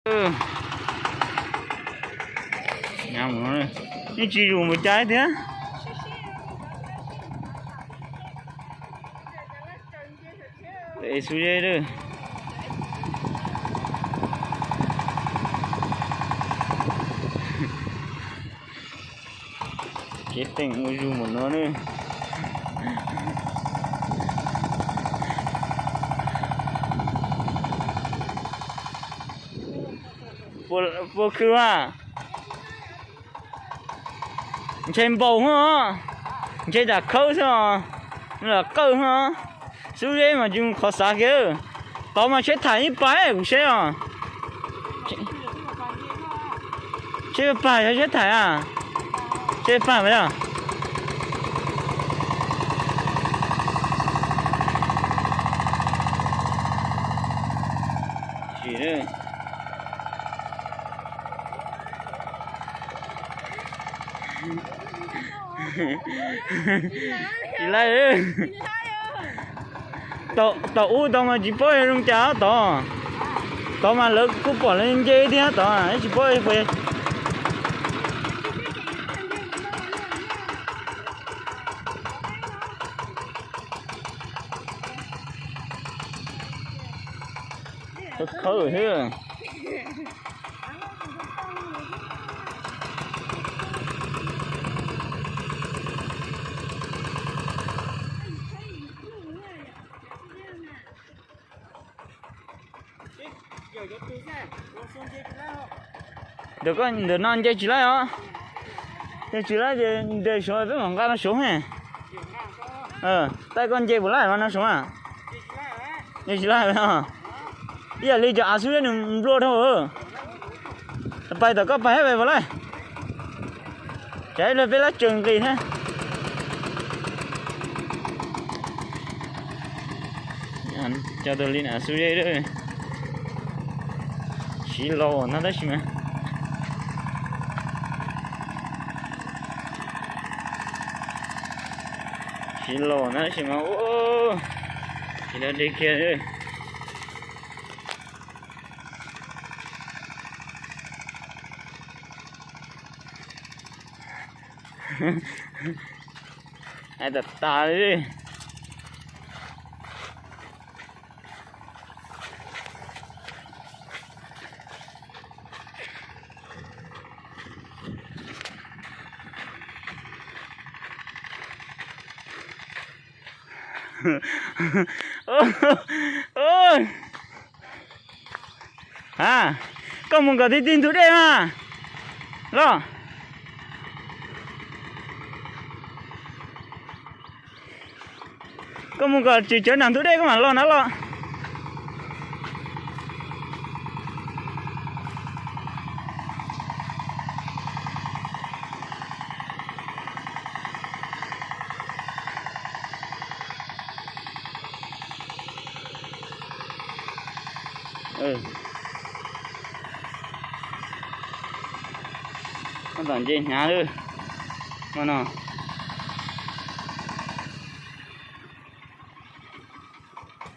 Yeej tsis zus npaum cas thiab. Xub zeb lawm. Kev teem ua zug npaum no na. Puas khw a? Ntshe npaum hos, ntshe dam khawb xwb os, lam qawj hos. Xub zeb mas tsis mus qhov xav kiag. Tod mas tsheb thaiv ib pais kuv saib os. Tsheb pais yog tsheb thaiv a? Tsheb pais mas yog. Tsis laij. Tom ub tod mas tsis paub zoo cas tod. Tod mas lawv kuj pom lawv nce thiab tod, tsis paub puas. Khawb khawb xwb. Ntawm koj ntawm no nce tsis laij os. Nce tsis laij ces nce suav peb mam nqa no suav he. Tais koj nce puas laij no suav a? Nce tsis laij. Ib yam li cov av xub zeb nws nplua dhau. Pais tom koj pais hab pais puas laij. Tsam ib pliag peb lab tsaws nqis thiab. Cov tus li na xub zeb siv laus na tab sis mas. Siv laus na tab sis mas ua, siv laus deb kiag. Hais tas tas li. A, koj mus kom tig tig ntug dej mas los. Koj mus kom tsis tsawv nram ntug dej koj mam los na los. Koj tom nce hnyav lawm no.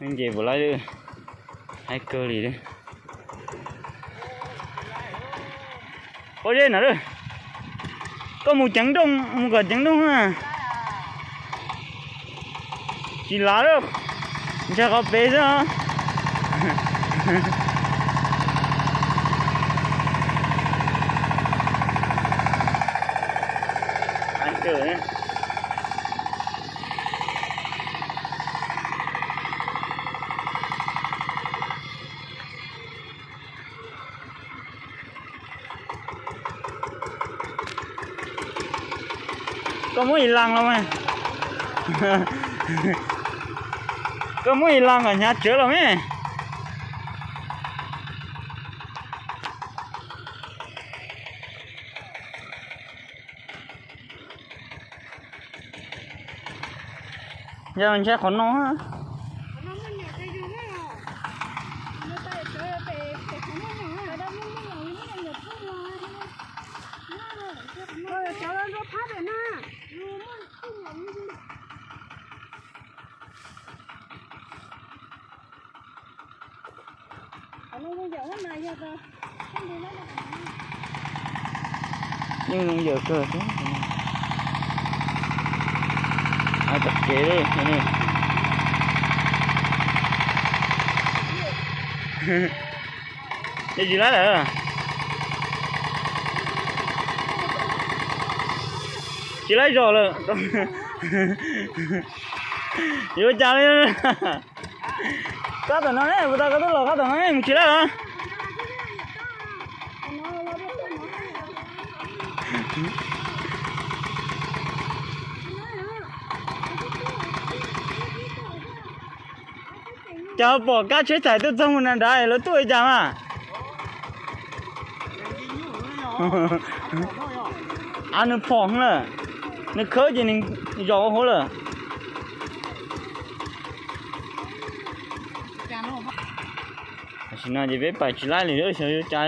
Nce puas laij, haib kawg li. Pob zeb na, koj mus ceev nrooj, mus kom ceev nrooj. Tsis lav, ntshai qhov pem xwb. Koj muab ib las los mas. Koj muab ib las kom hnyav tsawv los mas. Yog ntshai qhov no. Qhov no zoo yam na yog Yeej zoo yawm kawg thiab. Hais tom kev li. Yog tsis laib lawm. Tsis laib zos lawm. Yuav cas li. Qab tom no ne, puas tau koj twb los qab tom no ne, mus tsis laib los. Cas pom kab tsheb thais tuaj txog mus na nrad lawv tuaj li cas mas. Av nws phom lawm, nws khawb ces nws zom ua hauv lawm. Tam sim no ces peb pais tsis laib li, xyov yuav cas.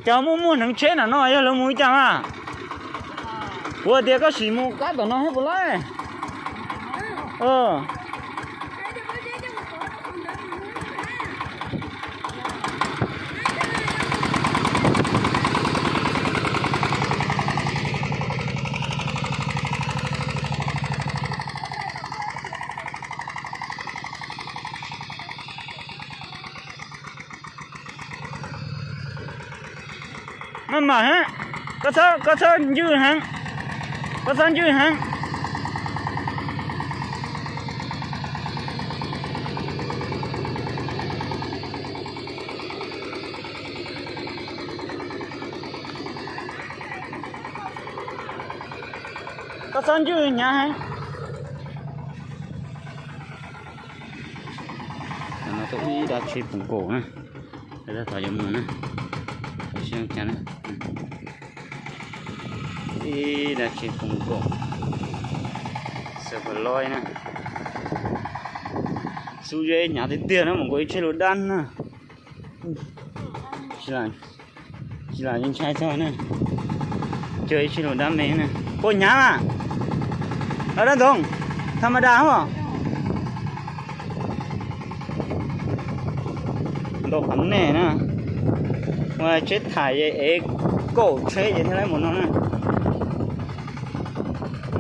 Cas muaj muaj hneev tsheb nram no yog lawv mus li cas mas. Kuv tias koj sim mus qab tom no thiab puas laib. Maj mam heev, koj txhob ncwj heev, koj txhob ncwj heev. Koj txhob ncwj hnyav heev. No tuaj ib dab tsheb poos nkaus na, thaum yuav mus na, ib dab tsheb poos nkaus, xav pom loj na, xub zeb hnyav tiag tiag na, mus nkaus ib tsheb lus dab na. Tsis lam ntshai txog na, cog ib tsheb lus dab me na, puas hnyav mas, dab ntxoov, tha ma das hos. Ntaus qhov nej na, ua tsheb thais ev kaum tsheb ces thiaj li mus no na.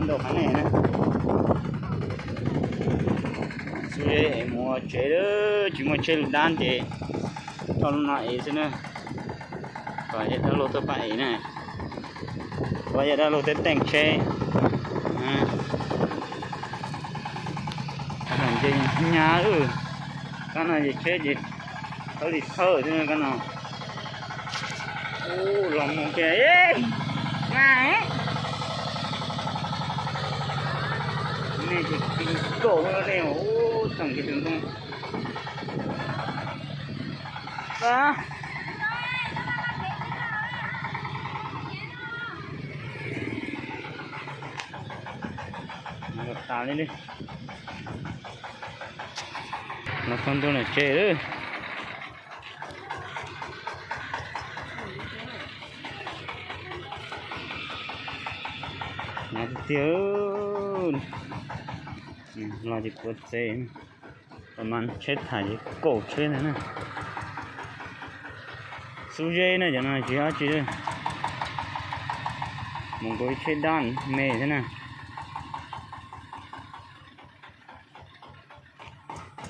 Ntaus qhov nej na, xub zeb ev mus ua tsev, tsis muaj tsheb lus dab ces thauj lub no ev xwb na. Kom yawg dab laug tuaj pab ev na, kom yawg dab laug tuaj teej tsheb. Nce hnyav, kab no ces tsheb ces thawb li thawb xwb kab no. Ub, los mus kiag, nej ces ti nkaus nej, ub, tsoom kiag tus ntoo. Tas li, los txog ntua lawm tsev lawm. Hnyav tiag tiag, los ces puav tsev, mas tsheb thais ces kaum tsheb ntag na. Xub zeb na, cov no tsis yog dab tsi, mus nkaus ib tsheb dab me thiab na.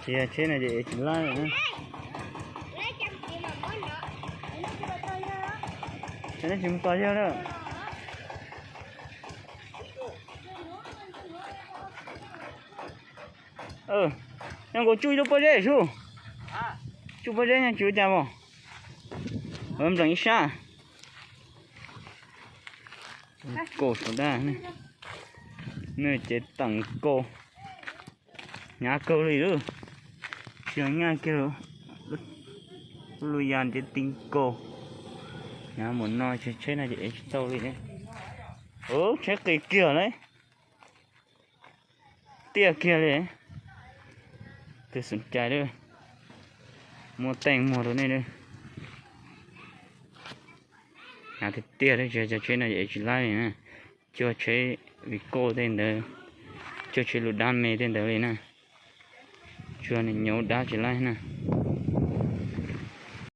Tsis yog tsheb no ces ev tsis laib lawm. Ces nej tsis mus tos yawg lawm. Nyob nkaus tsuj ib lub pob zeb sub. Tsuj pob zeb nyob tsis ua cas os. Nplees ib sab. Kaum saum daj, nej ces teem kaus. Hnyav kawg li lawm. Tsis nyaj kiag, lub lub ya ntiav ti nkaus. Hnyav mus no tsheb no ces ev tsis tau li. Tsheb qis kiag lawm. Tiaj kiag li. Tus xum cai lawm, muaj teej muag rau nej lawm. Hnyav tiag tiag, cov tsheb no ces ev tsis laib li na. Cuag tsheb Vigo tej ntawd, cuag tsheb lus dab me tej ntawd li na. Cuag nws nyob dab tsis laib na.